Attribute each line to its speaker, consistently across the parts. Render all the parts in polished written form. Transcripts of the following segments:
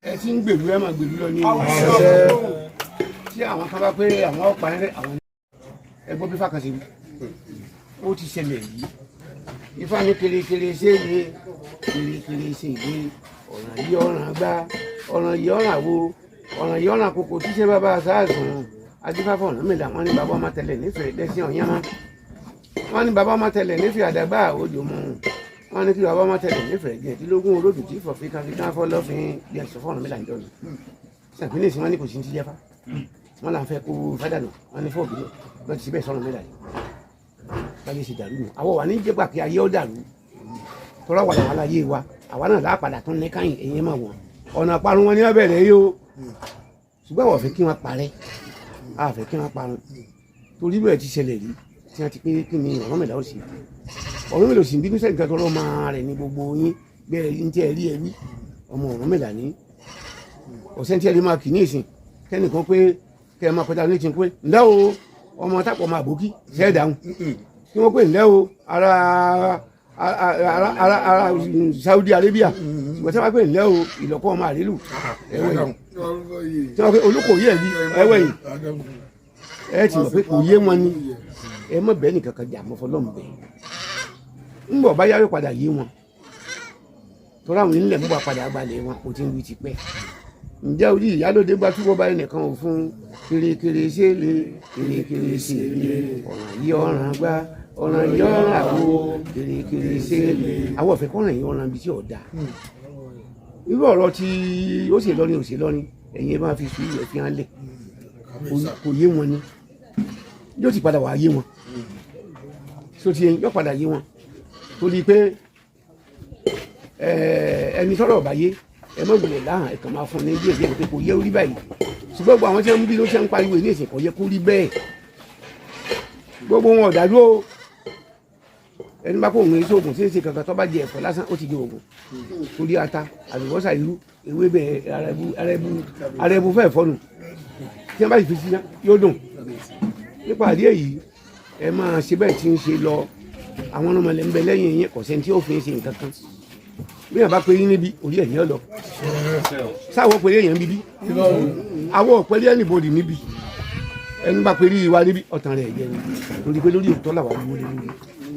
Speaker 1: Ẹ ti ń gbèlú, ẹ máa gbèlú lọ ní tí àwọn kan bá pé àwọn ọ̀pá ẹrẹ àwọn ẹgbọ́n bí fàkànṣe wí. Ó ti ṣẹlẹ̀ yìí. Ifá ní kirikiri ṣe yé, kirikiri ṣe yé, ọ̀ràn yìí ọ̀ràn gbá, ọ̀ràn yìí ọ̀ràn àwo, ọ̀ràn yìí ọ̀ràn kòkò tí ṣe bàbá sáàsùn adífáfọ̀ Ọ̀rúnmìlà. Wọn ní bàbá ọmọ tẹ̀lẹ̀ nífẹ̀ẹ́ lẹ́sìn ọ̀yánmá. Wọn ní bàbá ọmọ tẹ̀lẹ̀ nífẹ̀ẹ́ àdàgbà òjò mu. Wọn ní kí bàbá ọmọ tẹ̀lẹ̀ nífẹ̀ẹ́ gẹ̀ẹ́dínlógún olódù tí fọ̀fin kan fi kán fọ́ lọ́fin bí ẹ̀sọ́ fún Ọ̀rúnmìlà níjọ́ ni sàpínlẹ̀ sí. Wọn ní kò sí ti jẹ́fà, wọn là ń fẹ́ kó fádànù. Wọn ní fọ́ọ̀bù lọ ti síbẹ̀ sọ̀rọ̀ mẹ́ta yìí báyìí ṣe dàrú nù. Àwọn wà ní jẹ́gbà kí ayé ó dàrú tọ́lá wà làwọn aláyé wa. Àwa náà lápadà tún ní káyìn ẹ̀yìn máa wọ̀n ọ̀nà àparun wọn ní wọ́n bẹ̀rẹ̀ yìí o. Ṣùgbọ́n àwọn fẹ́ kí wọ́n parẹ́, a fẹ́ kí wọ́n parun, torí bẹ́ẹ̀ ti ṣẹlẹ̀ rí tí wọ́n ti pé kí ni Ọ̀rúnmìlà ó sì. Ọ̀rúnmìlà ò sì ń bínú sẹ́yìn kan tọ́lọ́ máa rẹ̀ ní gbogbo yín bẹ́ẹ̀ ní tí ẹ rí ẹ wí ọmọ Ọ̀rúnmìlà ní ọ̀sẹ̀ tí ẹ rí máa kì ní ìsìn kẹ́nìkan pé kẹ́ ẹ máa kọjá ní ti pé ǹlẹ́ o, ọmọ tápọ̀ máa bókí ṣẹ́ dáhùn kí wọ́n pè ǹlẹ́ o, ara Saudi Arabia. Ṣùgbọ́n tí wọ́n pè ǹlẹ́ o, ìlọ́kọ́ ọmọ àrélù ẹ̀wẹ̀ yìí, tí wọ́n pè olùkọ́ yẹ̀ bí ẹ̀wẹ̀ yìí, ẹ ti mọ̀ pé kò yé wọn ni. Ẹ mọ̀ bẹ́ẹ̀ nìkan kan jà mọ́ fọlọ́mù bẹ́ẹ̀ ń bọ̀ bá yára padà yé wọn tọ́lá àwọn onílẹ̀ ń bọ̀ padà gbalẹ̀ wọn. Kò tí ń wí tipẹ́. Ǹjẹ́ orí ìyálòde gba túbọ̀ báyìí nìkan ò fún kirikiri ṣe lè kirikiri ṣe lè, ọ̀ràn yìí ọ̀ràn gbá, ọ̀ràn yìí ọ̀ràn àwo, kirikiri ṣe lè. Àwọn ọ̀fẹ́ kọ́ràn yìí ọ̀ràn ibi tí ò dáa. Irú ọ̀rọ̀ tí ó ṣe lọ́rin ò ṣe lọ́rin, ẹ̀yin ẹ máa fi sùúrù ẹ̀ fi hàn lẹ̀. Kò yé wọn ni, yóò ti padà wà yé wọn. So ti yóò padà yé wọn, torí pé ẹni sọ̀rọ̀ ọ̀bà yé, ẹ má gbọ́dọ̀ láhàn, ẹ kàn máa fún ní díẹ̀ díẹ̀ pé kò yẹ orí báyìí. Ṣùgbọ́n gbogbo àwọn tí wọ́n ń bí ló ṣe ń pariwo ní ìsìn, kò yẹ kó rí bẹ́ẹ̀. Gbogbo wọn ọ̀dàdú o. Ẹni bá kó òun èso oògùn tí ń ṣe kankan, tó bá jẹ ẹ̀fọ́ lásán, ó ti di oògùn, torí ata, àlùbọ́sà, irú, ewébẹ̀, ara ẹbu fẹ́ẹ̀ fọ́nù tí wọ́n bá sì fi sí yóò dùn. Nípa àdé yìí, ẹ máa ṣe bẹ́ẹ̀ tí ń ṣe lọ. Àwọn ọmọ ilẹ̀ ń bẹ lẹ́yìn yín. Kò sẹ́ni tí ó fi ń ṣe nǹkan kan. Bí yàrá bá pe yín níbi orí ẹ̀yìn ọ̀lọ́ sáwọ́ pẹ̀lú èèyàn bíbí àwọ̀ pẹ̀lú anybody níbi. Ẹni bá pẹ̀lú ìwà níbi ọ̀tàn rẹ̀ jẹ́ ni, torí pé lórí òótọ́ làwà dúró lé lórí.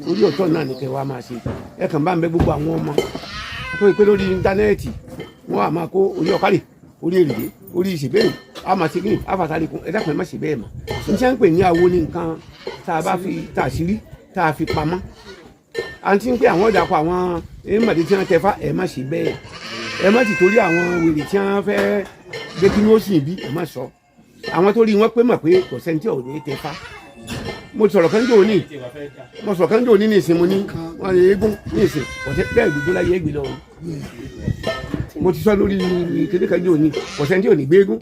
Speaker 1: Orí òótọ́ náà ní kẹ́ wàá máa ṣe. Ẹ kàn bá ń bẹ gbogbo àwọn ọmọ tó yẹ pé lórí íńtánẹ́ẹ̀tì wọ́n á máa kó orí ọ̀kárì, orí èrìgè, orí ìṣèbéèrè, a máa ṣe kí ni àfàtàrí kún. Ẹ dákun, ẹ má ṣe bẹ́ẹ̀ mọ́. N ṣe ń pè ní awo ní nǹkan tá a bá fi tá a ṣírí, tá a fi pamọ́. Àǹtí ń pè àwọn ọ̀dà kọ àwọn èèmọ̀dé tí wọ́n tẹ fá. Ẹ má ṣe bẹ́ẹ̀. Ẹ má ti torí àwọn wèrè tí wọ́n fẹ́ gbé kí ni ó sì bí. Ẹ má sọ àwọn tó rí wọn pé mọ̀ pé kò sẹ́ni tí ò ní tẹ fá. Mo sọ̀rọ̀ kan jò ní, mo sọ̀rọ̀ kan jò ní ìsìn. Mo ní wọ́n lè eégún ní ìsìn kò sẹ́ bẹ́ẹ̀ gbogbo láyé gbé lọ. Mo ti sọ lórí kéde kan jò ní, kò sẹ́ni tí ò ní gbé eégún.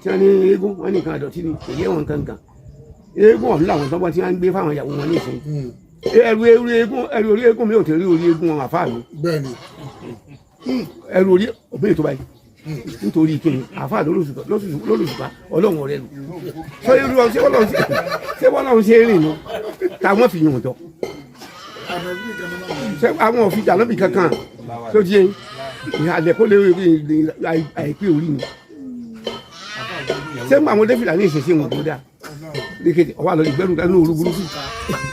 Speaker 1: Tí wọ́n ní eégún, wọ́n ní nǹkan àdọ̀tí ni, kò yé wọn kankan. Eégún ọ̀hún làwọn tó bọ́ tí wọ́n ń gbé fáwọn ìyàwó wọn ní ìsìn. Ẹrù ẹrù eégún, ẹrù orí eégún mi ò tẹ̀lé orí eégún wọn àfáà mi. Ẹrù orí òbí tó báyìí nítorí kíni àfáà lólùsùpá ọlọ́run ọ̀rẹ́ lù sọ irú ọ. Ṣé wọ́n ṣe rìn nù táwọn fi yàn jọ? Ṣé àwọn òfin jà lóbì kankan tó di ìhàlẹ̀ kó lè àìpé orí ni? Ṣé ń gbà àwọn défìlà ní ìṣẹ̀ṣe wọn tó dáa lékè ọwọ́ àlọ́ ìgbẹ́rù ẹnu òru burúkú?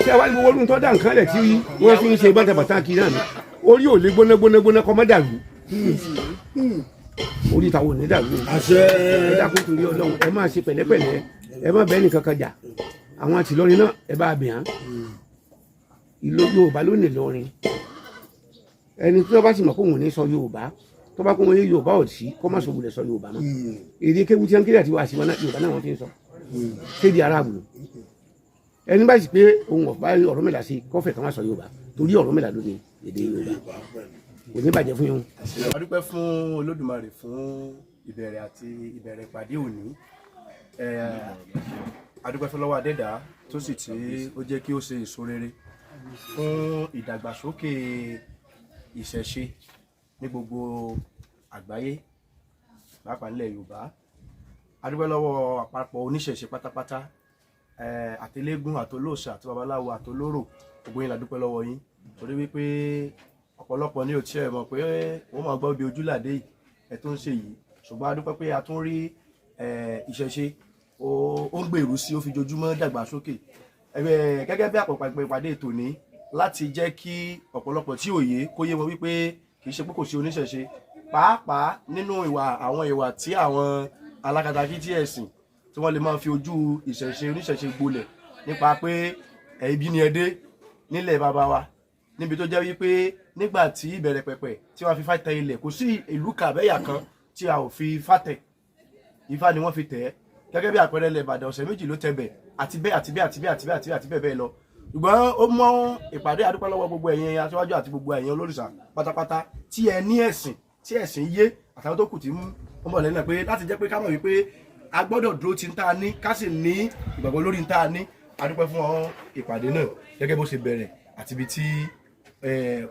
Speaker 1: Ṣé wàá ní gbogbo ọdún tó dá nǹkan lẹ̀ tí wọ́n fi ń ṣe bàtàbàtà kiri náà ni? Orí ò lè gbóná gbóná gbóná kọ́ mọ́ dàrú. Orí ìtàwọn ò ní dàrú. Ẹ dákun, torí Ọlọ́run, ẹ máa ṣe pẹ̀lẹ́pẹ̀lẹ́. Ẹ má bẹ́ẹ̀ nìkan kan jà. Àwọn àtìlọrin náà, ẹ bá bẹ̀ hàn. Ìlú Yorùbá ló ní Ìlọrin. Ẹni tí wọ́n bá sì mọ̀ pé òun ò ní sọ Yorùbá, tó bá kó wọn yé Yorùbá ò sí, kó má sọ wulẹ̀ sọ Yorùbá mọ́. Èdè kéwu tí wọ́n kéde àti wàásù wọn náà, Yorùbá náà wọ́n fi ń sọ kéde Aráàbù. Ẹni bá sì pé òun ọ̀bá Ọ̀rúnmìlà sí kọ́fẹ̀ kan má sọ Yorùbá, torí Ọ̀rúnmìlà ló ní èdè Yorùbá. Kò ní bàjẹ́ fún yín.
Speaker 2: A dúpẹ́ fún Olódùmarè fún ìbẹ̀rẹ̀ àti ìbẹ̀rẹ̀ ìpàdé òní. A dúpẹ́ fún lọ́wọ́ Adẹ́dàá tó sì tí ó jẹ́ kí ó ṣe èso rere fún ìdàgbàsókè ìṣẹ̀ṣe ní gbogbo àgbáyé, pàápàá nílẹ̀ Yorùbá. A dúpẹ́ lọ́wọ́ àpapọ̀ oníṣẹ̀ṣe pátápátá, àtẹlẹ́gùn, àtolóòṣà, àti babaláwo, àtolóró, gbogbo yín la dúpẹ́ lọ́wọ́ yín, torí wípé ọ̀pọ̀lọpọ̀ ní ò tiẹ̀ mọ̀ pé wọ́n máa gbọ́ bí ojúlàdé yìí. ẹ tó ń ṣe yìí. Ṣùgbọ́n a dúpẹ́ pé a tún rí ìṣẹ̀ṣe ó ń gbèrú sí, ó fi jojúmọ́ dàgbàsókè. Gẹ́gẹ́ bí àpọ̀pọ̀ ìpàdé tòní, láti jẹ́ kí ọ̀pọ̀lọpọ̀ tí òye kó yé wọn wípé kì í ṣe pé kò sí oníṣẹ̀ṣe, pàápàá nínú ìwà, àwọn ìwà tí àwọn alákatakítí ẹ̀sìn tí wọ́n lè máa fi ojú ìṣẹ̀ṣe oníṣẹ̀ṣe gbolẹ̀ nípa pé ibi ni ẹ dé nílẹ̀ bàbá wa, níbi tó jẹ́ wípé nígbà tí ìbẹ̀rẹ̀ pẹ̀pẹ̀ tí wọ́n fi fà tẹ ilẹ̀, kò sí ìlú kàbẹ́yà kan tí a ò fi fà tẹ̀, Ifá ni wọ́n fi tẹ̀ ẹ́. Gẹ́gẹ́ bí àpẹẹrẹ, ilẹ̀ Ìbàdàn, ọ̀sẹ̀ 2 ló tẹ̀ bẹ̀, àti bẹ́ẹ̀ àti bẹ́ẹ̀ àti bẹ́ẹ̀ àti bẹ́ẹ̀ àti bẹ́ẹ̀ àti bẹ́ẹ̀ bẹ́ẹ̀ lọ. Ṣùgbọ́n ó mọ́ ìpàdé, àdúpẹ́ lọ́wọ́ gbogbo ẹ̀yin aṣíwájú àti gbogbo ẹ̀yin olórìṣà pátápátá tí ẹ ní ẹ̀sìn, tí ẹ̀sìn yé, àtàwọn tó kù tí ń bọ̀ lẹ́nu pé láti jẹ́ pé ká mọ̀ wípé a gbọ́dọ̀ dúró ti ń tá a ní, ká sì ní ìgbàgbọ́ lórí ń tá a ní. Adúpẹ́ fún ọ ìpàdé náà gẹ́gẹ́ bó ṣe bẹ̀rẹ̀ àti ibi tí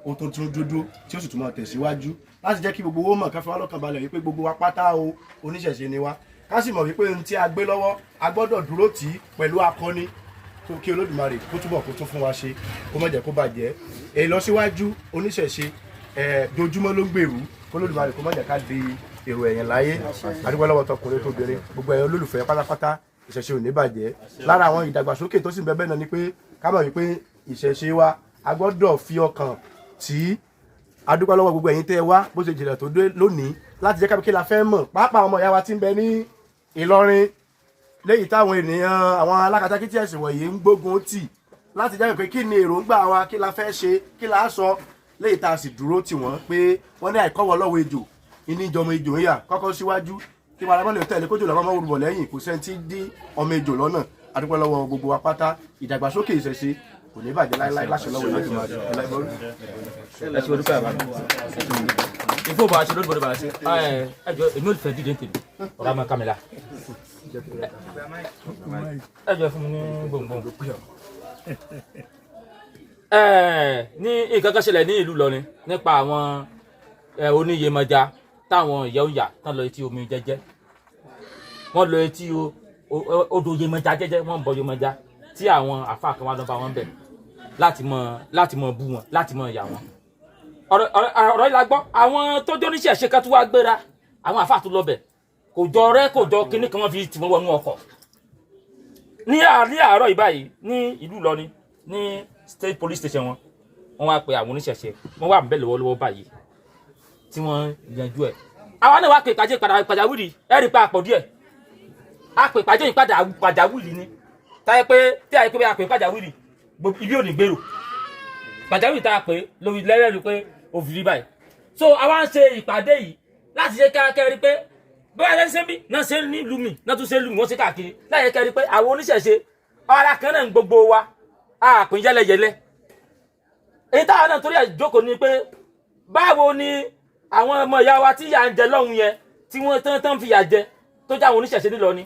Speaker 2: ó tó tún dúdú tí ó sì tún máa tẹ̀síwájú, láti jẹ́ kí gbogbo owó mọ̀, ká fi wá lọ́kàn balẹ̀ wípé gbogbo wa pátá o, oníṣẹ̀ṣe ni wa, ká sì mọ̀ wípé ohun tí a gbé lọ́wọ́, a gbọ́dọ̀ dúró tì í pẹ̀lú akọni tó kí Olódùmarè kó túbọ̀ kó tún fún wa ṣe, kó má jẹ́ kó bàjẹ́. Ìlọsíwájú oníṣẹ̀ṣe dojúmọ́ ló ń gbèrú, kó Olódùmarè kó má jẹ́ ká di èrò ẹ̀yìn láyé. Àdúgbò lọ́wọ́ tọkùnrin tóbìnrin, gbogbo ẹ̀yin olólùfẹ́ pátápátá, ìṣẹ̀ṣe ò ní bàjẹ́. Lára àwọn ìdàgbàsókè tó sì ń bẹ bẹ́ẹ̀ náà ni pé ká mọ̀ wípé ìṣẹ̀ṣe wa, a gbọ́dọ̀ fi ọkàn tí. Adúpẹ́ lọ́wọ́ gbogbo ẹ̀yin tẹ́ ẹ wá, bó ṣe jìnnà tó dé lónìí, láti jẹ́ ká kí la fẹ́ mọ̀, pàápàá ọmọ ìyá wa tí ń bẹ ní Ìlọrin, léyìí táwọn ènìyàn àwọn alákatakítí ẹ̀sìn wọ̀nyí ń gbógun tì, láti jẹ́ pé kí ni èròǹgbà wa, kí la fẹ́ ṣe, kí la sọ, léyìí tá a sì dúró tì wọ́n pé wọ́n ní àìkọ́wọ́ lọ́wọ́ ejò ìní ìjọmọ ejò ń yà kọ́kọ́ síwájú kí wọn arábọ́lẹ̀ tẹ̀lé kójú lọ́wọ́ mọ́ rúbọ̀ lẹ́yìn, kò sẹ́ni tí dí ọmọ ejò lọ́nà. Adúpẹ́ lọ́wọ́ gbogbo wa pátá. Ìdàgbàsókè ìṣẹ̀ṣe kò ní bàjẹ́ láíláí láṣẹ lọ́wọ́ Olódùmarè.
Speaker 3: Ẹ ṣe olùkọ́ àbá ìfowó bá a ṣe lórí bọ́dọ̀ bá a ṣe. Ẹ jọ, èmi ò fẹ́ dídé tèmi, ọ̀rọ̀ àmọ́ kámẹ́lá. Ẹ jọ, fún mi ní gbòǹgbòǹ. Ní nǹkan kan ṣẹlẹ̀ ní ìlú Ìlọrin nípa àwọn oníyemọja táwọn ìyá òyà tán lọ etí omi jẹ́jẹ́, wọ́n lọ etí odò Yemọja jẹ́jẹ́, wọ́n ń bọ Yemọja, tí àwọn àfa kan wá lọ bá wọn bẹ̀ láti mọ bú wọn, láti mọ yà wọn. Ọ̀rọ̀ yìí la gbọ́, àwọn tó jọ oníṣẹ́ ṣe kan tó wá gbéra, àwọn àfa tó lọ bẹ̀, kò jọ ọ̀rẹ́, kò jọ kinní kan, wọ́n fi tì wọ́n wọnú ọkọ̀ ní àárọ̀ yìí báyìí ní ìlú Ìlọrin, ní state police station wọn. Wọ́n wá pe àwọn oníṣẹ̀ṣe, wọ́n wà bẹ́ẹ̀ lọ́wọ́lọ́wọ́ báyìí tí wọ́n yanjú ẹ̀. Àwa náà wá pe ìpàdé pàjáwìrì, ẹ̀ rí pa àpọ̀ díẹ̀, a pè ìpàdé ìpàdé pàjáwìrì ni táyẹ pé tí a yẹ pé a pè pàjáwìrì, ibi ò ní gbèrò pàjáwìrì tá a pè lórí lẹ́rẹ́rì pé òfìrí báyìí. So àwa ń ṣe ìpàdé yìí láti ṣe káàkiri pé bóyá ẹ ṣe ń bí náà ṣe ń ní ìlú mi náà tún ṣe ń lù mí, wọ́n ṣe káàkiri láyé kẹrí pé àwọn oníṣẹ̀ṣe ara kan náà ń gbogbo wa, a pín yẹlẹyẹlẹ. Èyí táwọn náà torí ẹ̀ jókòó ni pé báwo ni àwọn ọmọ ìyá wa tí ìyà ń jẹ lọ́hùn yẹn, tí wọ́n tán tán fìyà jẹ, tó jẹ́ àwọn oníṣẹ̀ṣe nílọ ni,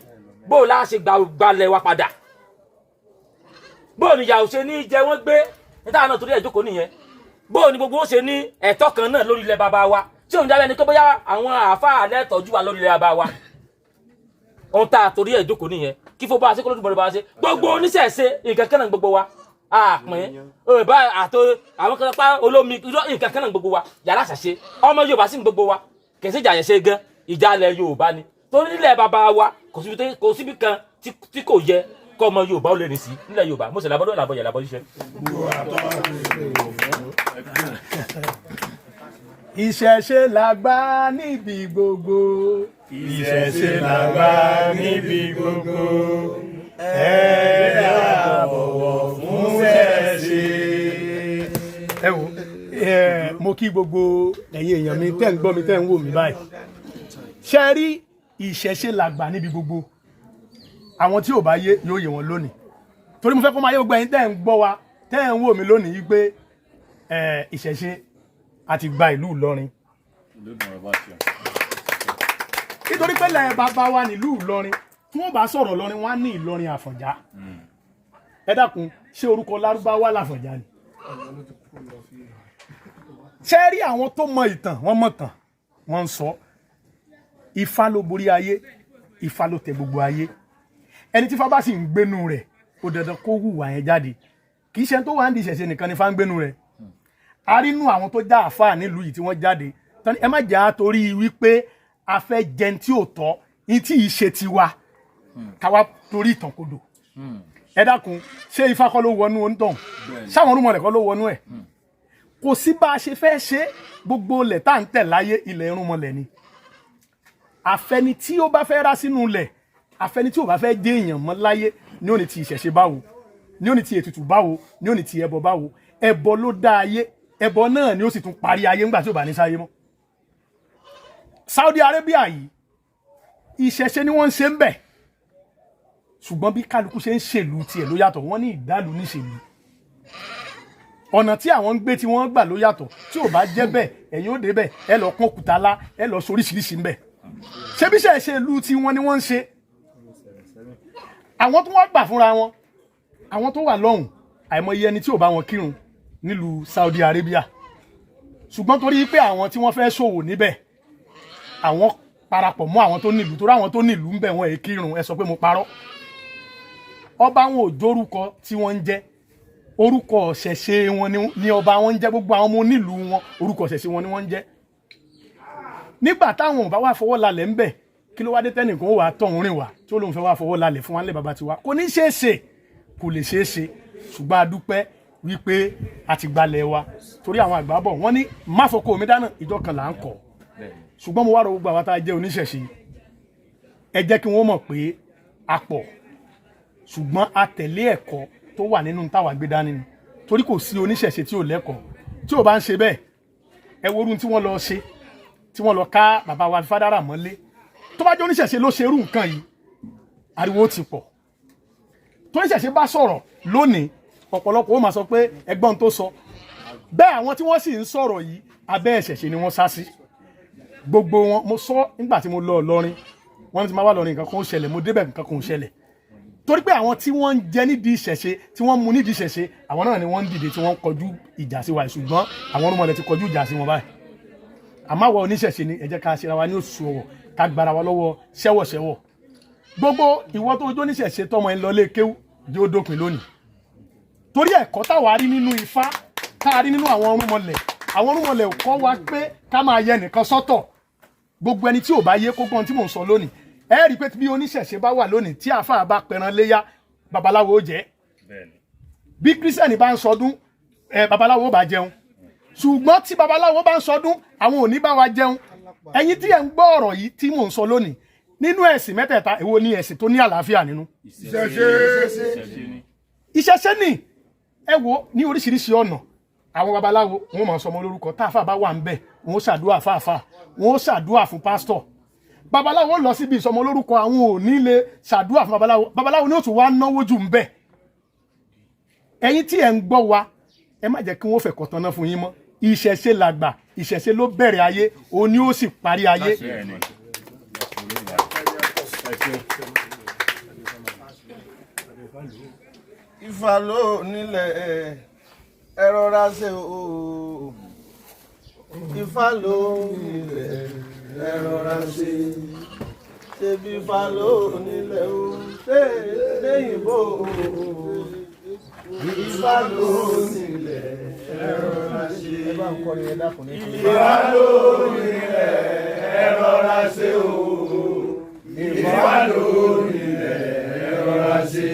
Speaker 3: bó o láà ṣe gbalẹ̀ wa padà, bó o ní ìyà ò ṣe ní jẹ wọ́n gbé ní. Táwọn náà torí ẹ̀ jókòó nìyẹn. Bó o ní gbogbo ó ṣe ní ẹ̀tọ́ kan náà lórí ilẹ̀ bàbá wa, tí òun jábẹ́ ni pé bóyá àwọn àáfàá lẹ́tọ̀ọ́jú wa lórí ilẹ̀ bàbá wa. Ohun tá a torí ẹ̀ jókòó nìyẹn. Kí fó bá a ṣe, kó ló dùbọ̀ bá a ṣe, gbogbo oníṣẹ̀ṣe nǹkan kan náà gbogbo wa, àpín bá àtò àwọn kan pa olómi irọ́, nǹkan kan náà gbogbo wa, yàrá àṣàṣe ọmọ Yorùbá sí gbogbo wa. Kèsì ìjà yẹn ṣe gan, ìjà ilẹ̀ Yorùbá ni, torí nílẹ̀ bàbá wa kò síbi kan tí kò yẹ kọ́ ọmọ Yorùbá ó lè rìn sí nílẹ̀ Yorùbá. Mo sì làbọ́dọ̀ làbọ̀ yẹ̀ làbọ̀ ṣiṣẹ́.
Speaker 4: Ìṣẹ̀ṣe làgbà níbi gbogbo.
Speaker 5: Ìṣẹ̀ṣe làgbà níbi gbogbo. Ẹ á bọ̀wọ̀ fún ṣẹ̀ṣe.
Speaker 4: Ẹ wo ẹ, mo kí gbogbo ẹ̀yin èèyàn mi tẹ́ ń gbọ́ mi, tẹ́ ń wò mí báyìí. Ṣe rí, ìṣẹ̀ṣe làgbà níbi gbogbo. Àwọn tí ò bá yé, yóò yé wọn lónìí, torí mo fẹ́ kó máa yé gbogbo ẹ̀yin tẹ́ ń gbọ́ wa, tẹ́ ń wò mí lónìí yìí pé ìṣẹ̀ṣe àti gba ìlú Ìlọrin, nítorí pé lẹ́yìn bàbá wa nílùú Ìlọrin, tí wọ́n bá sọ̀rọ̀ Ìlọrin, wọ́n á ní Ìlọrin Àfọ̀njá. Ẹ dákun, ṣé orúkọ Lárúbáwá làfọ̀njá ni? Ṣé rí, àwọn tó mọ ìtàn, wọ́n mọ̀ tàn, wọ́n ń sọ Ifá ló borí ayé, Ifá ló tẹ gbogbo ayé. Ẹni tí Ifá bá sì ń gbénu rẹ̀, ó dandan kó hùwà yẹn jáde. Kì í ṣe tó wà ń di ìṣẹ̀ṣe nìkan ni Ifá ń gbénu rẹ̀. A rí nú àwọn tó já àfáà nílùú yìí tí wọ́n jáde tán ní, ẹ má jà á torí wípé A fẹ́ jẹun tí ò tọ́ ní tí ì ṣe tiwa, káwa torí ìtàn kodò. Ẹ dákun, ṣé ifá kọ́ ló wọnú onítọ̀hún? Sáwọn orúmọ rẹ̀ kọ́ ló wọnú ẹ̀? Kò sí bá a ṣe fẹ́ ṣe. Gbogbo ilẹ̀ tá à ń tẹ̀ láyé, ilẹ̀ irúnmọlẹ̀ ni. Àfẹni tí ó bá fẹ́ rá sínú ilẹ̀, àfẹni tí ò bá fẹ́ dé èèyàn mọ́ láyé ní ó ní ti ìṣẹ̀ṣe báwo, ní ó ní ti ètùtù báwo, ní ó ní ti ẹbọ báwo. Ẹbọ ló dá ayé, ẹbọ náà ni ó sì tún parí ayé ńgbà tí ò bá ní sáyé mọ́. Saudi Arabia yìí, ìṣẹ̀ṣe ni wọ́n ń ṣe ń bẹ̀, ṣùgbọ́n bí kálukú ṣe ń ṣèlú tiẹ̀ ló yàtọ̀. Wọ́n ní ìdálù níṣèlú, ọ̀nà tí àwọn ń gbé tí wọ́n gbà ló yàtọ̀. Tí ò bá jẹ́ bẹ́ẹ̀, ẹ̀yin ó débẹ̀, ẹ lọ kún òkúta lá, ẹ lọ soríṣiríṣi ń bẹ̀. Ṣé bí ṣe ṣe ìlú tí wọ́n ni wọ́n ń ṣe? Àwọn tó wá gbà fúnra wọn, àwọn tó wà lọ́hùn, àìmọye ẹni tí ò bá wọn kírun nílùú Saudi Arabia, ṣùgbọ́n torí pé àwọn tí wọ́n fẹ́ ṣòwò níbẹ̀, àwọn parapọ̀ mọ́ àwọn tó nílùú, torí àwọn tó nílùú ń bẹ̀ wọ́n èé kírun. Ẹ sọ pé mo parọ́. Ọba wọn ò jórúkọ tí wọ́n ń jẹ́, orúkọ ṣẹ̀ṣẹ̀ wọn ni ọba wọn ń jẹ́. Gbogbo àwọn ọmọ onílùú wọn, orúkọ ṣẹ̀ṣẹ̀ wọn ni wọ́n ń jẹ́. Nígbà táwọn ò bá wá fọwọ́ lálẹ̀ ńbẹ̀, kí ló wá dé tẹ́nìkan ó wà á tọ̀hún rìn wá tí ó lóun fẹ́ wá fọwọ́ lálẹ̀ fún wa ńlẹ̀ bàbá tiwa? Kò ní ṣeé ṣe, kò lè ṣeé ṣe. Ṣùgbọ́n a dúpẹ́ wípé a ti gbalẹ̀ wa, torí àwọn àgbà bọ̀, wọ́n ní má fọkọ mi dáná, ìjọ kan là ń kọ̀. Ṣùgbọ́n mo wá rọ gbogbo àwọn tá a jẹ́ oníṣẹ̀ṣe, ẹ jẹ́ kí wọ́n mọ̀ pé a pọ̀, ṣùgbọ́n a tẹ̀lé ẹ̀kọ́ tó wà nínú táwa gbé dání ni, torí kò sí oníṣẹ̀ṣe tí ò lẹ́kọ̀ọ́. Tí ò bá ń ṣe bẹ́ẹ̀, ẹ wo orun tí wọ́n lọ ṣe, tí wọ́n lọ ká bàbá wa fádàrà mọ́lé. Tó bá jẹ́ oníṣẹ̀ṣe ló ṣe irú nǹkan yìí, ariwo ti pọ̀. Tó oníṣẹ̀ṣe bá sọ̀rọ̀ lónìí, ọ̀pọ̀lọpọ̀ ó máa sọ pé ẹgbọ́n tó sọ bẹ́ẹ̀. Àwọn tí wọ́n sì ń sọ̀rọ̀ yìí, abẹ́ ìṣẹ̀ṣe ni wọ́n sá sí, gbogbo wọn. Mo sọ nígbà tí mo lọ Ìlọrin, wọ́n ti máa wà lọrin, nǹkan kan ó ṣẹlẹ̀. Mo débẹ̀, nǹkan kan ó ṣẹlẹ̀, torí pé àwọn tí wọ́n ń jẹ nídìí ìṣẹ̀ṣe, tí wọ́n ń mu nídìí ìṣẹ̀ṣe, àwọn náà ni wọ́n ń dìde tí wọ́n ń kọjú ìjà sí wa. Ṣùgbọ́n àwọn ọmọlẹ̀ ti kọjú ìjà sí wọn báyìí. Àmọ́ àwọn oníṣẹ̀ṣe ni, ẹ jẹ́ ká ṣera wa ní òṣùṣù ọwọ̀, ká gbára wa lọ́wọ́ ṣẹ́wọ̀ṣẹ́wọ̀. Gbogbo ìwọ tó jó níṣẹ̀ṣe, tọmọ ẹ lọ lé kéwú, jẹ́ ó dópin lónìí, torí ẹ̀kọ́ táwa rí nínú Ifá, tá a rí nínú àwọn ọ̀rúnmọlẹ̀, àwọn ọ̀rúnmọlẹ̀ ò kọ́ wa pé ká máa yẹ nìkan sọ́tọ̀. Gbogbo ẹni tí ò bá yé kó gbọ́n tí mò ń sọ lónìí. Ẹ rí i pé bí oníṣẹ̀ṣe bá wà lónìí, tí àáfàá bá pẹran léyà, babaláwo ó jẹ́. Bí kírísítẹ̀nì bá ń sọdún ẹ, babaláwo bá jẹun. Ṣùgbọ́n tí babaláwo bá ń sọdún, àwọn ò ní bá wa jẹun. Ẹ̀yin tí ẹ̀ ń gbọ́ ọ̀rọ̀ yìí tí mò ń sọ lónìí, nínú ẹ̀sìn mẹ́tẹ̀ẹ̀ta, èwo ni ẹ̀sìn tó ní àlàáfíà nínú? Ìṣẹ̀ṣe ni. Ẹ wo ní oríṣiríṣi ọ̀nà, àwọn babaláwo wọn máa sọmọ lórúkọ, táàfà bá wà ń bẹ̀, wọn ó ṣàdúrà fáàfà, wọn ó ṣàdúrà fún pásítọ̀. Babaláwo lọ síbi ìsọmọ lórúkọ, àwọn ò ní lè ṣàdúrà fún babaláwo. Babaláwo ní ó tún wá náwó jù ń bẹ̀. Ẹ̀yin tí ẹ̀ ń gbọ́ wa, ẹ má jẹ́ kí wọ́n fẹ́ kọ̀tàn náà fún yín mọ́. Ìṣẹ̀ṣe làgbà, ìṣẹ̀ṣe ló bẹ̀rẹ̀ ayé, òun ni ó sì parí ayé.
Speaker 6: Ifá ló nílẹ̀, ẹ rọra ṣe o. Ifá ló nílẹ̀, ẹ rọra ṣe. Ṣebí Ifá ló nílẹ̀ o, ṣé léyìnbó o. Ifá ló nílẹ̀, ẹ rọra ṣe.
Speaker 2: Ẹ bá ń kọrin, ẹ dákun ní.
Speaker 5: Ifá ló nílẹ̀, ẹ rọra ṣe o. Ifá ló nílẹ̀, ẹ rọra ṣe.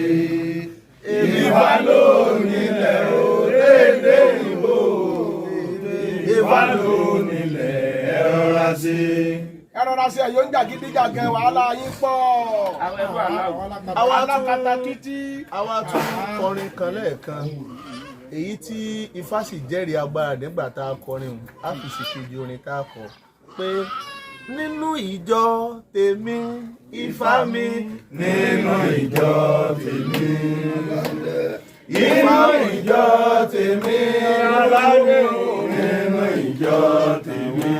Speaker 5: Ifá ló nílẹ̀ o, dédé ìbò. Ifá ló nílẹ̀, ẹ rọra ṣe.
Speaker 1: Ẹ rọra ṣe, ẹ̀yọ́ ń jàgídíjàgan, wàhálà yín pọ̀.
Speaker 6: Àwa
Speaker 1: alákatakítí.
Speaker 6: Àwa tún kọrin kan lẹ́ẹ̀kan, èyí tí Ifá sì jẹ́rìí agbára nígbà tá a kọrin òun, á fi sì kejì orin tá a kọ pé nínú ìjọ tèmi, Ifá mi.
Speaker 5: Nínú ìjọ tèmi, inú ìjọ tèmi aláwọ̀, nínú ìjọ tèmi,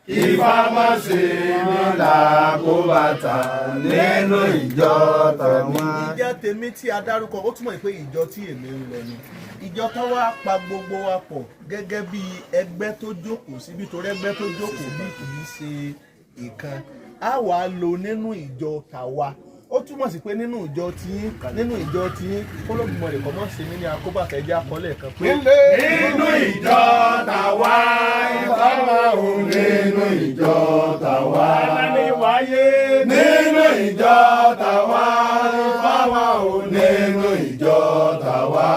Speaker 5: Ifá má ṣe mí làkóbàtà nínú ìjọ tèmi.
Speaker 6: Ìjọ tèmi tí a dárúkọ, ó túmọ̀ pé ìjọ tí èmi ń lọ ni ìjọ tó wá pa gbogbo wa pọ̀ gẹ́gẹ́ bí ẹgbẹ́ tó jókòó síbi, torí ẹgbẹ́ tó jókòó bí kì í ṣe ìkan, á wàá lò nínú ìjọ tàwa. Ó túmọ̀ sí pé nínú ìjọ tiyín, nínú ìjọ tiyín, kólódùmarè kọ́ mọ́ sí mi ní akóbàtà. Ẹjẹ́ akọ́lẹ̀ kan pé
Speaker 5: Nínú ìjọ tàwa Ifá wà o, nínú ìjọ tàwa. Nínú ìjọ tàwa Ifá wà o, nínú ìjọ tàwa.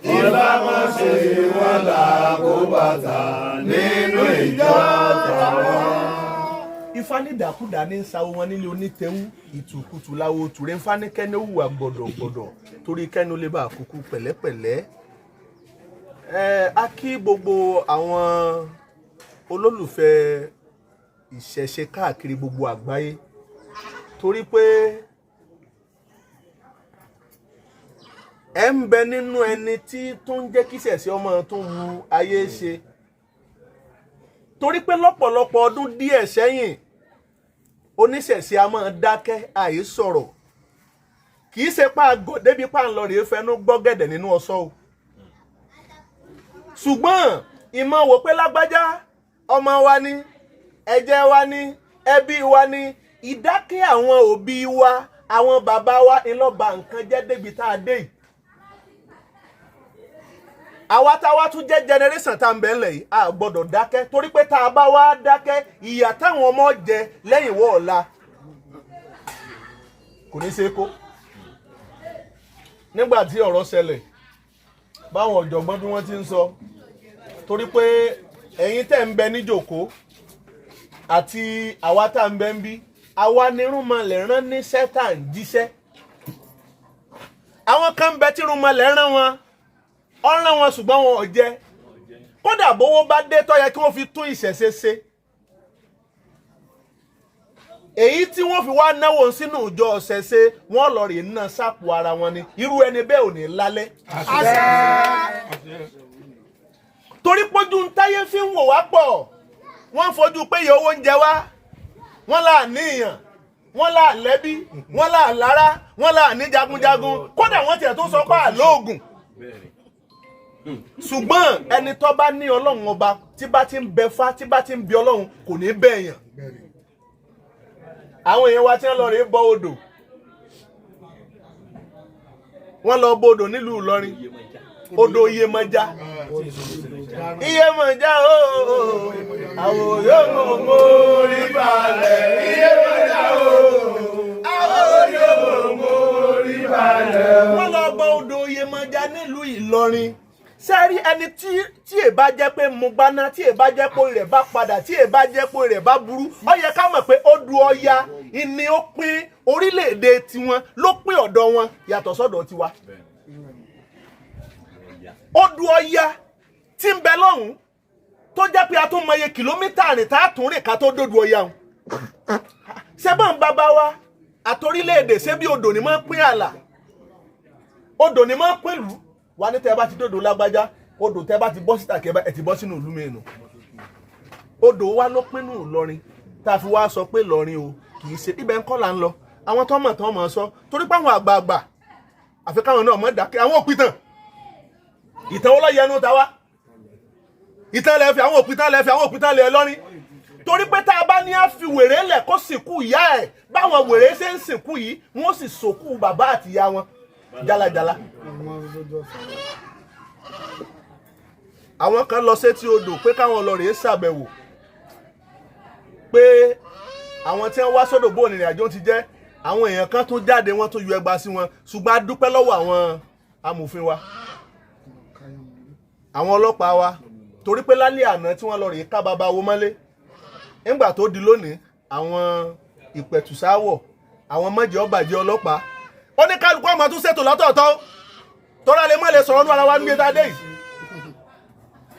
Speaker 5: Ifá má ṣe wọ́n là kó bàtà nínú ìjọ tàwa.
Speaker 6: Ifá ní ìdàkúdà ní sáwó wọn nílé onítẹ̀wú, ìtùkùtù láwo tùrẹ́. Ifá ní kẹ́ni ó hùwà gbọ̀dọ̀gbọ̀dọ̀ torí kẹ́ni ó lè bá àkókò pẹ̀lẹ́pẹ̀lẹ́. Ẹ a kí gbogbo àwọn olólùfẹ́ ìṣẹ̀ṣe káàkiri gbogbo àgbáyé, torí pé ẹ ń bẹ nínú ẹni tí tó ń jẹ́ kí ìṣẹ̀ṣe ọmọ tó wu ayé ṣe, torí pé lọ́pọ̀lọpọ̀ ọdún díẹ̀ sẹ́yìn, oníṣẹ̀ṣe a máa dákẹ́ àìsọ̀rọ̀. Kì í ṣe pa àgọ̀ débi pa ń lọ rèé fẹnu gbọ́gẹ̀dẹ̀ nínú ọ̀sọ́ o, ṣùgbọ́n ìmọ̀ wò pé lágbájá ọmọ wa ni, ẹ̀jẹ̀ wa ni, ẹbí wa ni. Ìdákẹ́ àwọn òbí wa, àwọn bàbá wa ńlọ́ba nǹkan jẹ́ débi tá a dé yìí. Àwa táwa tún jẹ́ generation tá à ń bẹ ńlẹ̀ yìí, a gbọ́dọ̀ dákẹ́, torí pé tá a bá wá dákẹ́, ìyà táwọn ọmọ jẹ lẹ́yìn wọ́ ọ̀la kò ní ṣe é kó. Nígbà tí ọ̀rọ̀ ṣẹlẹ̀, báwọn ọ̀jọ̀gbọ́n bí wọ́n ti ń sọ, torí pé ẹ̀yin tẹ̀ ń bẹ níjòkó àti àwa tá ń bẹ ń bí, àwa nírúnmọlẹ̀ rán níṣẹ́ tá à ń jíṣẹ́. Àwọn kan ń bẹ tí irúnmọlẹ̀ rán wọn, ọ̀ràn wọn, ṣùgbọ́n wọn ò jẹ. Kódà bówó bá dé tó yẹ kí wọ́n fi tún ìṣẹ̀ṣe ṣe, èyí tí wọ́n fi wá náwó sínú ìjọ ọ̀ṣẹ̀ṣe, wọ́n lọ rè ná sápò ara wọn ni. Irú ẹni bẹ́ẹ̀ ò ní lálẹ́, torí pójú ń táyé fi ń wò wá pọ̀. Wọ́n ń fojú pé iye owó ń jẹ wá, wọ́n là níyàn, wọ́n là lẹ́bí, wọ́n là lára, wọ́n là ní jagunjagun, kódà wọ́n tiẹ̀ tó sọ pé àlóògùn. Ṣùgbọ́n ẹni tó bá ní Ọlọ́run ọba, tí bá ti ń bẹ fá, tí bá ti ń bẹ Ọlọ́run, kò ní bẹ̀ yàn. Àwọn èèyàn wa tí wọ́n lọ rèé bọ odò, wọ́n lọ bọ odò nílùú Ìlọrin, odò Iyemọja. Iyemọja ooo, àwọn yóò mọ̀ mórí balẹ̀. Iyemọja ooo, àwọn yóò mọ̀ mórí balẹ̀. Wọ́n lọ bọ odò Iyemọja nílùú Ìlọrin. Sẹ́rí ẹni tí è bá jẹ́ pé mo gbaná, tí è bá jẹ́ pé rẹ̀ bá padà, tí è bá jẹ́ pé rẹ̀ bá burú, ó yẹ ká mọ̀ pé odò Ọya ni ó pín orílẹ̀-èdè tiwọn, ló pín ọ̀dọ̀ wọn yàtọ̀ sọ́dọ̀ tiwa. Odò Ọya tí ń bẹ lọ́hùn, tó jẹ́ pé a tún mọye kìlómítà rìn tá a tún rìn ká tó dòdò Ọya hùn. Ṣé bọ́n bàbá wa àtòrílẹ̀-èdè, ṣé bí odò ni máa ń pín àlà, odò ni máa ń pín ìlú wa ní? Tẹ́ bá ti dòdò lágbájá, odò tẹ́ bá ti bọ́ síta kẹ́ ẹ ti bọ́ sínú ìlú mìíràn. Odò wa ló pinnu Ìlọrin tá a fi wá sọ pé Ìlọrin o, kì í ṣe ibẹ̀ ń kọ́ là ń lọ. Àwọn tó mọ̀ tó mọ̀ sọ, torí pé àwọn àgbààgbà, àfi káwọn náà mọ̀ dákẹ́. Àwọn òpìtàn, ìtàn wo ló yẹnu ta wá? Ìtàn lẹ fi àwọn òpìtàn, lẹ fi àwọn òpìtàn lẹ lọ́rin, torí pé tá a bá ní á fi wèrè lẹ̀ kó sìnkú ìyá ẹ̀, báwọn wèrè ṣe ń sìnkú yìí, wọ́n sì sòkú bàbá àtìyá wọn jálajàla. Àwọn kan lọ sétí odò pé káwọn lọ rèé ṣàbẹ̀wò pé àwọn tí wọ́n wá sódò bó ìrìn àjò ti jẹ́. Àwọn èèyàn kan tún jáde, wọ́n tún yọ ẹgba sí wọn. Ṣùgbọ́n a dúpẹ́ lọ́wọ́ àwọn amòfin wa, àwọn ọlọ́pàá wa, torí pé lálẹ́ àná tí wọ́n lọ rèé ká bàbá wo mọ́lé, nígbà tó di lónìí, àwọn ìpẹ̀tùsáwọ̀, àwọn mọ̀jẹ̀ ọ̀bàjẹ́ ọlọ́pàá, ó ní kálukú ọmọ tún ṣètò lọ́tọ̀ọ̀tọ̀, tọ́ra lè má lè sọ̀rọ̀ nú ara wa níbi tá a dé yìí.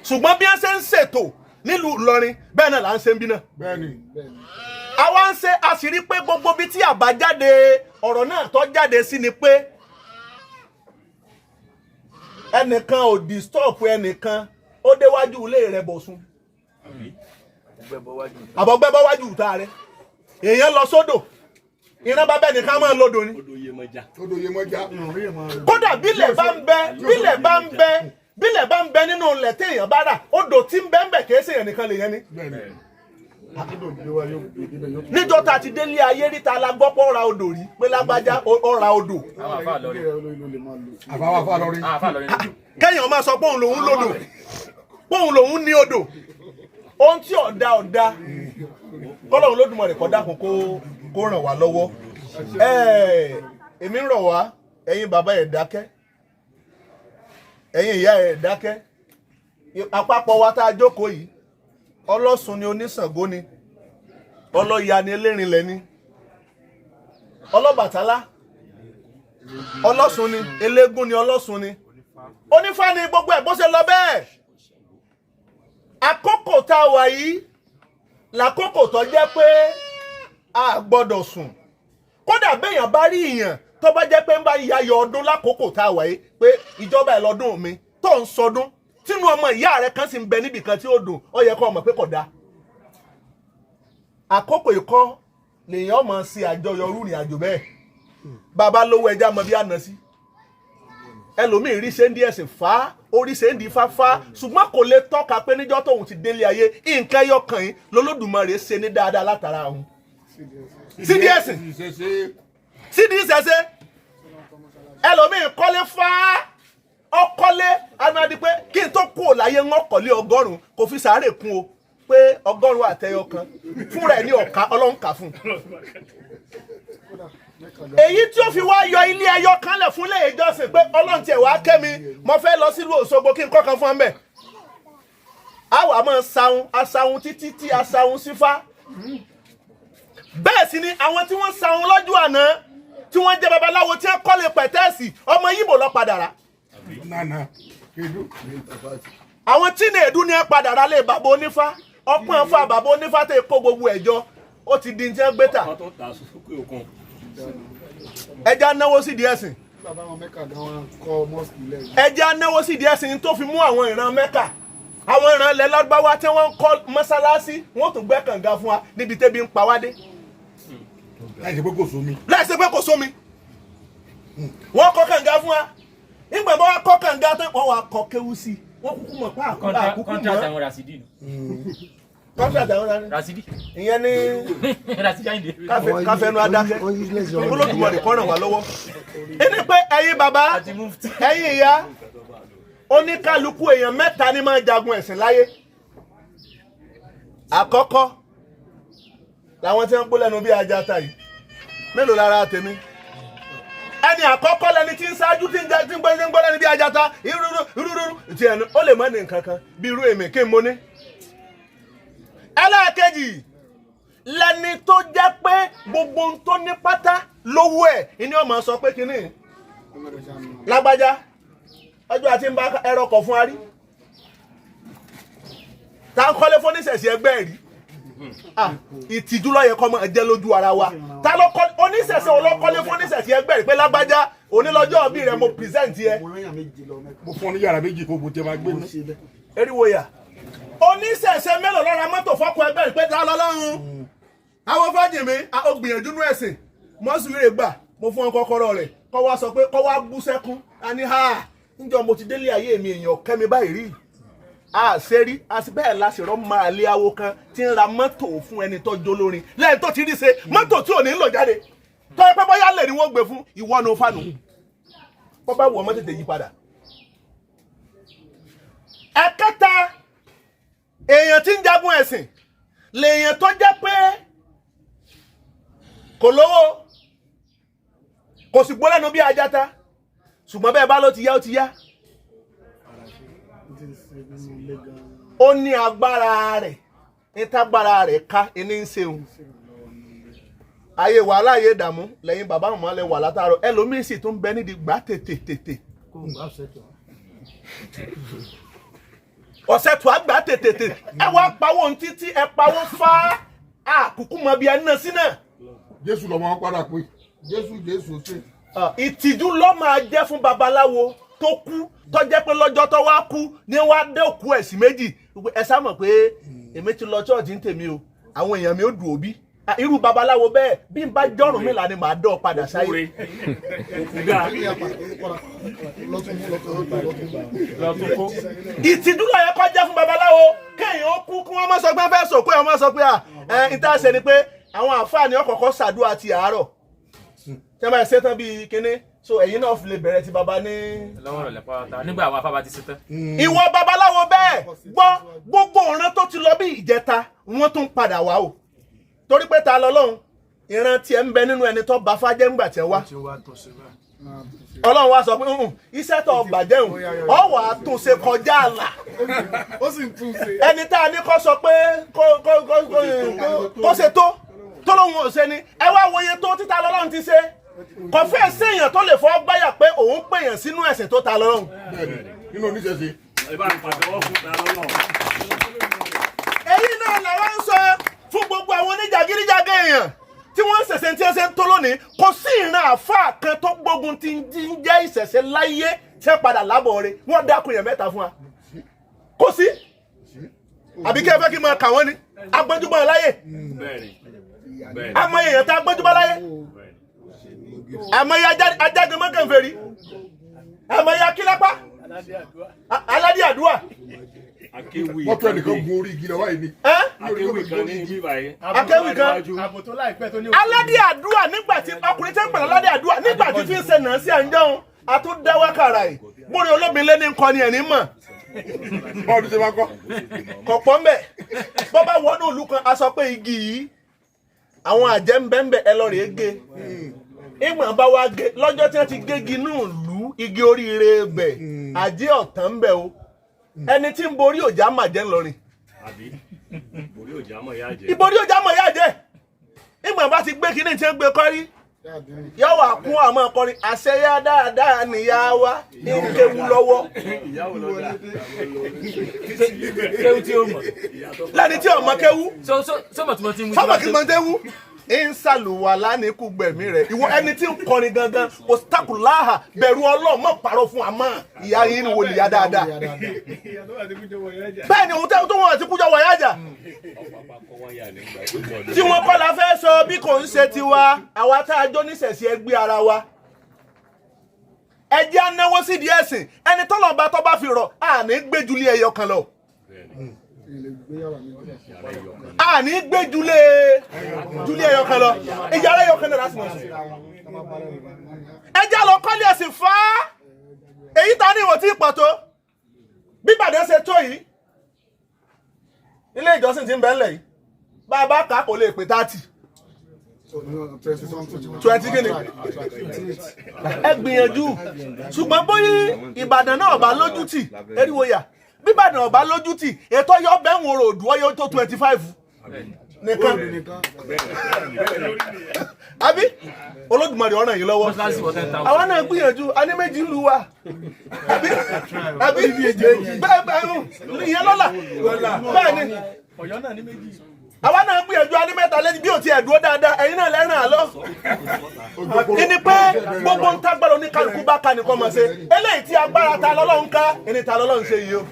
Speaker 6: Ṣùgbọ́n bí wọ́n ṣe ń ṣètò nílùú Ìlọrin, bẹ́ẹ̀ náà là ń ṣe ń bí náà. Àwa ń ṣe, a sì rí pé gbogbo bí tí àbájáde ọ̀rọ̀ náà tó jáde sí ni pé ẹnìkan ò disturb ẹnìkan, ó déwájú ilé rẹ̀ bọ̀sùn àbọ̀gbẹ́bọ̀ wájú ìta rẹ̀, èèyàn lọ sódò, ìran bàbá ẹnìkan máa lodò ni.
Speaker 1: Odò Yemọja.
Speaker 6: Kódà bílẹ̀ bá ń bẹ, bílẹ̀ bá ń bẹ, bílẹ̀ bá ń bẹ nínú ilẹ̀ téèyàn bá rà, odò tí ń bẹ ń bẹ kìí ṣèyàn nìkan lè yẹn ni. Níjọ́ tá a ti délé ayé rí, ta la gbọ́ pé ó ra odò rí, pé lágbájá ó ra odò?
Speaker 3: Àwọn àfa lọrin.
Speaker 5: Àbáwá fà lórí.
Speaker 3: Àwọn àfa lọrin lódò.
Speaker 6: Kẹ́yìn máa sọ pé òun lòun lodò, pé òun lòun ní odò. Ohun tí ọ̀dà ọ̀dà, kọ́lọ́run Olódùmarè kó dákun kó ràn wá lọ́wọ́. Èmi ń rọ̀ wá, ẹ̀yin bàbá ẹ̀ dákẹ́, ẹ̀yin ìyá ẹ̀ dákẹ́. Àpapọ̀ wa tá a jókòó yìí, ọlọ́sùn ni, oníṣàngó ni, ọlọ́ya ni, elérinlẹ̀ ni, ọlọ́bàtálá, ọlọ́sùn ni, eléégún ni, ọlọ́sùn ni, onífá ni, gbogbo ẹ̀ bó ṣe lọ bẹ́ẹ̀. Àkókò tá a wà yìí làkókò tó jẹ́ pé a gbọ́dọ̀ sùn. Kódà béèyàn bá rí ìyàn tó bá jẹ́ pé ń bá yayọ̀ ọdún lákòókò tá a wà yìí, pé ìjọba ẹ̀ lọ́dún mi tó ń sọdún, tínú ọmọ ìyá rẹ kan sì ń bẹ níbì kan tí ó dùn, ó yẹ kó mọ̀ pé kò dáa. Àkókò ìkọ́ lèèyàn mọ̀ sí àjọyọ̀ rúrìn àjò bẹ́ẹ̀. Bàbá lówó, ẹja mọ bí àná sí. Ẹlòmíì rí ṣéńdí ẹ̀sìn fá, orí ṣéńdí fáfá, ṣùgbọ́n kò lè tọ́ka pé níjọ́ tóun ti délé ayé, nǹkan ẹyọ kan yìí lolódùmarè ṣe ní dáadáa látara òun. Sídìí ẹ̀sìn, sídìí ìṣẹ̀ṣe. Ẹlòmíì kọ́lé fá, ọkọ́lé amadi pé kí n tó kú ò láyé, ń kọ́lé 100, kò fi sàárè kún o, pé 100 àtẹyọ kan fúnra ẹ̀ ní ọ̀ka ọlọ́run kà fún un. Èyí tí ó fi wá yọ ilé ẹyọ kan lẹ̀ fún ilé ìjọsìn pé ọlọ́run tiẹ̀ wá kẹ́ mi, mo fẹ́ lọ sílùú Òṣogbo kí n kọ́ kan fún ọ mbẹ̀. A wà máa sahun asahun títí tí asahun sífá. Bẹ́ẹ̀ sì ni àwọn tí wọ́n sahun lọ́jọ́ àná, tí wọ́n jẹ́ babaláwo, tí wọ́n kọ́lé pẹ̀tẹ́ẹ̀sì, ọmọ Yíbò lọ padà rà. Àwọn tí ní èdú ní ẹ padà rà lé bàbá onífá. Ọpọ́n fún bàbá onífá tẹ kó gbogbo ẹ̀jọ́, ó ti di ní tí wọ́n gbé tà. Ẹja náwó sí díẹ̀ sìn.
Speaker 5: Bàbá wọn Mẹ́kà gan wọn kọ́ mosque lẹ́yìn.
Speaker 6: Ẹja náwó sí díẹ̀ sìn tó fi mú àwọn ìran Mẹ́kà, àwọn ìran ilẹ̀ Lárúbáwá tí wọ́n ń kọ́ mọ́sálásí, wọ́n tún gbẹ́ kànga fún wa níbi tẹ́bi ń pa wá dé.
Speaker 5: Láì ṣe pé kò sómi.
Speaker 6: Láìsí pé kò sómi, wọ́n kọ́ kànga fún wa. Nígbà bá wá kọ́ kànga tán, wọ́n wá kọ́ kéwú sí i, wọ́n kúkú mọ̀ pé àkúkú
Speaker 3: Contract
Speaker 6: mọ́.
Speaker 3: àwọn Rasidi nù.
Speaker 6: Contract àwọn ará
Speaker 3: Rasidi.
Speaker 6: ìyẹn ní
Speaker 3: Rasidi Ayinde.
Speaker 6: káfẹ́nu adákẹ́.
Speaker 1: Wọ́n useless ọmọ.
Speaker 6: Olódùmarè kó ràn wá lọ́wọ́. Ẹni pé ẹ̀yin bàbá,
Speaker 3: Àti mufti.
Speaker 6: ẹ̀yin ìyá, oníkálukú èèyàn mẹ́ta ni máa jagun ẹ̀sìn láyé. Àkọ́kọ́ làwọn tí wọ́n ń gbó lẹ́nu bí ajá ta yìí, mélòó lára tèmi. Ẹni àkọ́kọ́ lẹni tí ń ṣáájú, tí ń jẹ, tí ń gbọ́ lẹ́nu bí ajá ta irúurú irúurú tí ẹnu ó lè má ní nǹkan kan bí irú èmi kí n mo ní. Ẹlẹ́ẹ̀kejì lẹni tó jẹ́ pé gbogbo ohun tó ní pátá lówó ẹ̀, ìní ọmọ sọ pé kínní lágbájá, ọjọ́ àti ń bá ẹrọ kọ̀ fún arí tá ń kọ́lé fún oníṣẹ̀ṣẹ̀ ẹgbẹ́ rí. Ah, ìtìjú ló yẹ kó máa jẹ́ lójú ara wa. Ta ló kọ́ oníṣẹ̀ṣẹ̀ olókọ́lé fún oníṣẹ̀ṣẹ̀ ẹgbẹ́ rí pé lágbájá, onílọ́jọ́ òbí rẹ̀ mo present yẹ?
Speaker 5: Mo rán yàn méjì lọ Mẹ́kà. Mo fún ọ ní yàrá méjì kó bo tẹ máa gbé mi.
Speaker 6: Eriwo yà. Oníṣẹ̀ṣẹ̀ mélòó ló ra mọ́tò fọ́kọ ẹgbẹ́ rí pé ta lọ́lọ́run àwọn fájìmí ó gbìyànjú nú ẹ̀sìn mọ́sùlùmí gbà, mo fún ọ kọ́kọ́rọ́ rẹ̀, kọ́ wá sọ pé kọ́ wá bú sẹ́kún a ní ha, níjọ́ mo ti délé ayé mi, èèyàn kẹ́mi báyìí rí a ṣe rí a sì bẹ́ẹ̀ la sì rọ́ máa lé awo kan tí ń ra mọ́tò fún ẹni tó jó lórin lẹ́yìn tó ti rí ṣe mọ́tò tí ò ní lò jáde, tó ẹ pẹ́ bóyá lè ní wọ́n gbé fún ìwọ́nu fánu bọ́ bá wù ọmọ tètè yí padà. Ẹ̀kẹta èèyàn tí ń jagun ẹ̀sìn lèèyàn tó jẹ́ pé kò lówó, kò sì gbó lẹ́nu bí ajata, ṣùgbọ́n bẹ́ẹ̀ bá ló ti yá, ó ti yá. Ó ní agbára rẹ̀, ní tágbára rẹ̀ ká ẹni ń ṣeun ayé wàhálà, ayé ìdààmú lẹ́yìn bàbá màmá lẹ wà látàárọ̀. Ẹlòmíín sì tún bẹ nídìí gbà tètè tètè ọ̀sẹ̀ tó àgbà tètè tètè. Ẹ wá pawó ní títí, ẹ pawó fá, àkùkù mọ bí ẹ ná sí náà.
Speaker 5: Jésù lọmọ wọn padà pé Jésù, Jésù ṣe.
Speaker 6: Ìtìjú ló máa jẹ́ fún babaláwo tó kú, tó jẹ́ pé lọ́jọ́ tó wá kú ní wá dé òkú ẹ̀ sí méjì. Ẹ sá mọ̀ pé èmi ti lọ church ń tèmi o, àwọn èèyàn mi ó dùn òbí. Ah, irú babaláwo bẹ́ẹ̀ bí n bá jọ́rùn mi là ni màá dán padà sáyé. Ìtìjú ló yẹ kó jẹ́ fún babaláwo kéèyàn ó kú kí wọ́n má sọ pé fẹ́ sòkú ẹ̀, wọ́n má sọ pé à ẹ̀ ń tá a ṣe ni pé àwọn àǹfààní ọ̀kọ̀ọ̀kọ̀ ṣàdúrà ti àárọ̀ tí wọ́n bá ṣe tán bíi kínní, so ẹ̀yin náà fi lè bẹ̀rẹ̀ ti baba ní.
Speaker 3: Lọ́wọ́ rẹ̀ lẹ́pàá nígbà àwọn afábá ti ṣe tán.
Speaker 6: Ìwọ babaláwo bẹ́ẹ̀ gbọ́, gbogbo ọ̀ràn tó ti lọ bí ìjẹta, wọ́n tún padà wá o, torí pé ta lọ́lọ́run ìran tiẹ̀ ń bẹ nínú ẹni tó bá fájẹ́ ńgbà tiẹ̀ wá. Ọlọ́run wá sọ pé, "Hùn, iṣẹ́ tó bàjẹ́ hùn ọ wà á tún ṣe kọjá àlà."
Speaker 5: Ó sì ń tún ṣe.
Speaker 6: Ẹni tá a ní kó sọ pé kó ṣe tó lóun ò ṣe ni. Ẹ wá wòye tó títa lọ́lọ́run ti ṣe, kò fẹ́ séèyàn tó lè fọ́ gbáyà pé òun pèèyàn sínú ẹ̀sìn tó ta lọ́lọ́run.
Speaker 1: Nínú oníṣẹ̀ṣe.
Speaker 6: Èyí náà làwọn ń sọ fún gbogbo àwọn oníjàgídíjàgé èèyàn tí wọ́n ń ṣẹ̀ṣẹ̀ tí wọ́n ṣe ń tó lónìí. Kò sí ìran àáfàá kan tó gbógun ti ń jẹ́ ìṣẹ̀ṣẹ̀ láyé tí wọ́n padà lábọ̀ rẹ̀. Wọ́n dákun èèyàn mẹ́ta fún wa, kò sí. Àbí kí ẹ fẹ́ kí n máa kà wọ́n ni? Agbẹ́júmọ́ láyé, àmọ́ èèyàn tá agbẹ́júmọ́ láyé, àmọ́ ajáde mọ́kànfẹ́rí, àmọ́ akílápá, aládìí àdúrà.
Speaker 1: Wọ́n tún ẹnìkan gun orí igi lọ báyìí ni.
Speaker 6: Ẹ́?
Speaker 7: Akéwì kan ní ibi báyìí.
Speaker 6: Akéwì kan.
Speaker 4: Ààbò tó láìpẹ́ tó ní.
Speaker 6: Aládé àdúrà, nígbà tí ọkùnrin tẹ́ ń pẹ̀lú aládé àdúrà, nígbà tí fi ń ṣe nàá sí àǹjọ́un àtúndáwákàrà yìí bóri olómi lé ní nǹkan ni ẹ̀ ní mọ̀.
Speaker 1: Báwo ni ṣe máa kọ́?
Speaker 6: Kọ̀pọ̀ mbẹ̀ bọ́ bá wọnú ìlú kan, a sọ pé igi yìí, àwọn àjẹ́ ń bẹ́ ń bẹ̀, ẹ lọ rèé gé. Ìgbọ̀n bá wá gé lọ́jọ́ tí wọ́n ti gégi inú ìlú, igi oríire bẹ̀, àjẹ́ ọ̀tán ń bẹ̀ o. Ẹni tí ń borí òjá màjẹ́ ńlọrin.
Speaker 7: Àbí borí òjá mọ̀ yá jẹ́.
Speaker 6: Ìborí òjá mọ̀ yá jẹ́. Ìgbọ̀n bá ti gbé kinní tí wọ́n gbé kọ́rí, yóò wà kún àmọ́ kọrin àṣeyá dáadáa níyà wa ní kéwu lọ́wọ́.
Speaker 7: Ìyáwó lọ́dà.
Speaker 3: Kéwú tí ó mọ̀.
Speaker 6: Lẹ́ni tí ọmọ kéwu.
Speaker 3: Sọmọ tí mo ti ń wí.
Speaker 6: Sọ́mọ̀ kí n máa déwu ń ṣàlùwàlá ní kú gbẹ̀mí rẹ̀. Ìwọ ẹni tí ń kọrin gangan kò takùláhà, bẹ̀rù Ọlọ́run, mọ̀ parọ́ fún àmọ́ ìyá yín ni wòlíyá dáadáa. Bẹ́ẹ̀ ni òun tẹ́ tó wọn àti kújọ wọ̀nyá jà tí wọ́n kọ́ la fẹ́ sọ bí kò ń ṣe tiwa. Àwa tá a jó níṣẹ̀ṣe ẹgbẹ́ ara wa, ẹ jẹ́ á náwó sídìí ẹ̀sìn. Ẹni tọ́lọ́ba tó bá fi rọ̀, àní gbẹ́julé ẹyọ kan lọ, àní gbẹ́julé julé ẹyọ kan lọ, ìyàrá ẹyọ kan náà láti mọ̀ sí. Ẹ jẹ́ lọ kọ́lé ẹ̀sìn fá èyí ta ní ìwọ̀n tí ì pọ̀ tó bí Ìbàdàn ṣe tó yìí. Ilé ìjọsìn ti ń bẹ ńlẹ̀ yìí, bá a bá kà á, kò lè pè 30, 20 kí ni. Ẹ gbìyànjú, ṣùgbọ́n bóyí Ìbàdàn náà bá lójútì eriwoya, bí Ìbàdàn ọba lójútì, ètò ọyọ bẹ́ẹ̀ ń wòrò òdù ọyọ tó 25 nìkan. Àbí Olódùmarè ọ̀ràn yìí lọ́wọ́.
Speaker 3: Mọ́ṣáláṣí wọ 10,000.
Speaker 6: Àwa náà gbìyànjú, a ní méjì ń lu wa, àbí bẹ́ẹ̀ bẹ́ẹ̀ ń ìyẹn lọ́la bẹ́ẹ̀ ni.
Speaker 4: Ọ̀yọ́ náà ní méjì.
Speaker 6: Àwa náà gbìyànjú, a ní mẹ́ta lẹ́ni bí ò tiẹ̀ dúró dáadáa. Ẹ̀yin náà lẹ́ràn àlọ́ ìní pé gbogbo ń tágbára oníkálukú bá ká nìkan mọ̀ ṣe. Eléyìí tí agbára ta lọ́lọ́run ká, ìní ta lọ́lọ́run ṣe yìí o.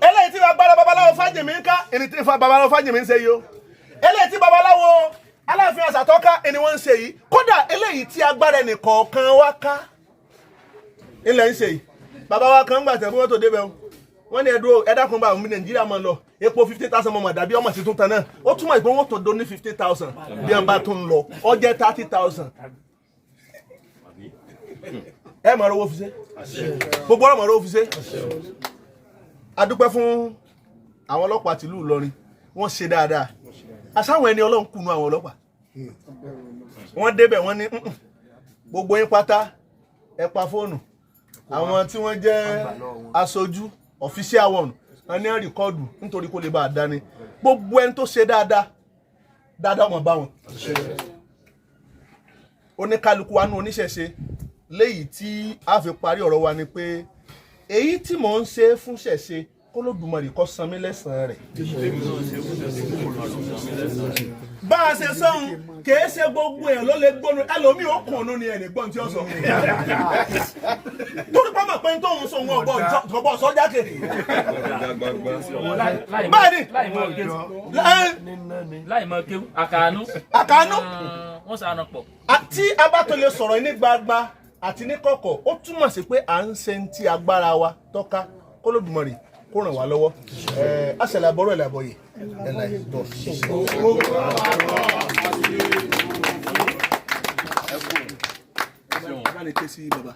Speaker 6: Eléyìí tí agbára babaláwo Fájìmí ń ká, ìní tí babaláwo Fájìmí ń ṣe yìí o. Eléyìí tí babaláwo Aláàfin Àṣàtọ́ ká, ìní wọ́n ń ṣe yìí. Kódà eléyìí tí agbára ẹnìkọ̀ọ̀kan wá ká ilẹ̀ ń ṣe yìí. Bàbá wa kan ń gbà tẹ̀ fún mọ́tò débẹ̀ o, wọ́n ní ẹ̀dúró, ẹ dákun, bá àwọn Nàìjíríà máa lọ epo 50,000 mọ̀mọ́ dàbí ọmọ sí tún tan náà. Ó túmọ̀ ìpín wọn tó dó ní 50,000 bí wọ́n bá tún lọ, ó jẹ́ 30,000. Ẹ máa rówó fi ṣe, gbogbo ọ̀rọ̀ máa rówó fi ṣe. A dúpẹ́ fún àwọn ọlọ́pàá tìlú Ìlọrin, wọ́n ṣe dáadáa. Àṣàwọn ẹni Ọlọ́run kùnú àwọn ọlọ́pàá, wọ́n débẹ̀, wọ́n ní, "Mm-mm, gbogbo yín pátá, ẹ pa fóònù." Àwọn tí wọ́n jẹ́ aṣojú official one, wọ́n ní record nítorí kó lè bá a dání. Gbogbo ẹni tó ṣe dáadáa dáadáa, ọmọ bá wọn. Oníkálukú wa nú oníṣẹ̀ṣe, léyìí tí a fi parí ọ̀rọ̀ wa ni pé èyí tí mò ń ṣe fún ṣẹ̀ṣe, k'Olódùmarè kó san mí lẹ́san rẹ̀. Bá a ṣe sọ́hun, kìí ṣe gbogbo ẹ̀ ló lè gbónu. Ẹlòmíì ó kùnú ni ẹnì gbọ́n tí ó sọ, torí pé mọ̀ pé tóun sọ wọn ọgbọ́n sọ jáde. Bẹ́ẹ̀ ni.
Speaker 3: Láì mọ kéwú. Láì mọ kéwú àkànú.
Speaker 6: Àkànú.
Speaker 3: Wọ́n sànà pọ̀.
Speaker 6: Tí a bá tó lè sọ̀rọ̀ ní gbangba àti ní kọ̀kọ̀, ó túmọ̀ sí pé à ń ṣe ń tí agbára wa tọ́ka. K'Olódùmarè kó ràn wá lọ́wọ́. Àṣẹlẹ̀ àbọ̀rọ̀ ẹ̀ làbọ̀yè ẹ̀ là ìbọ̀. Bá ní ké sí bàbá.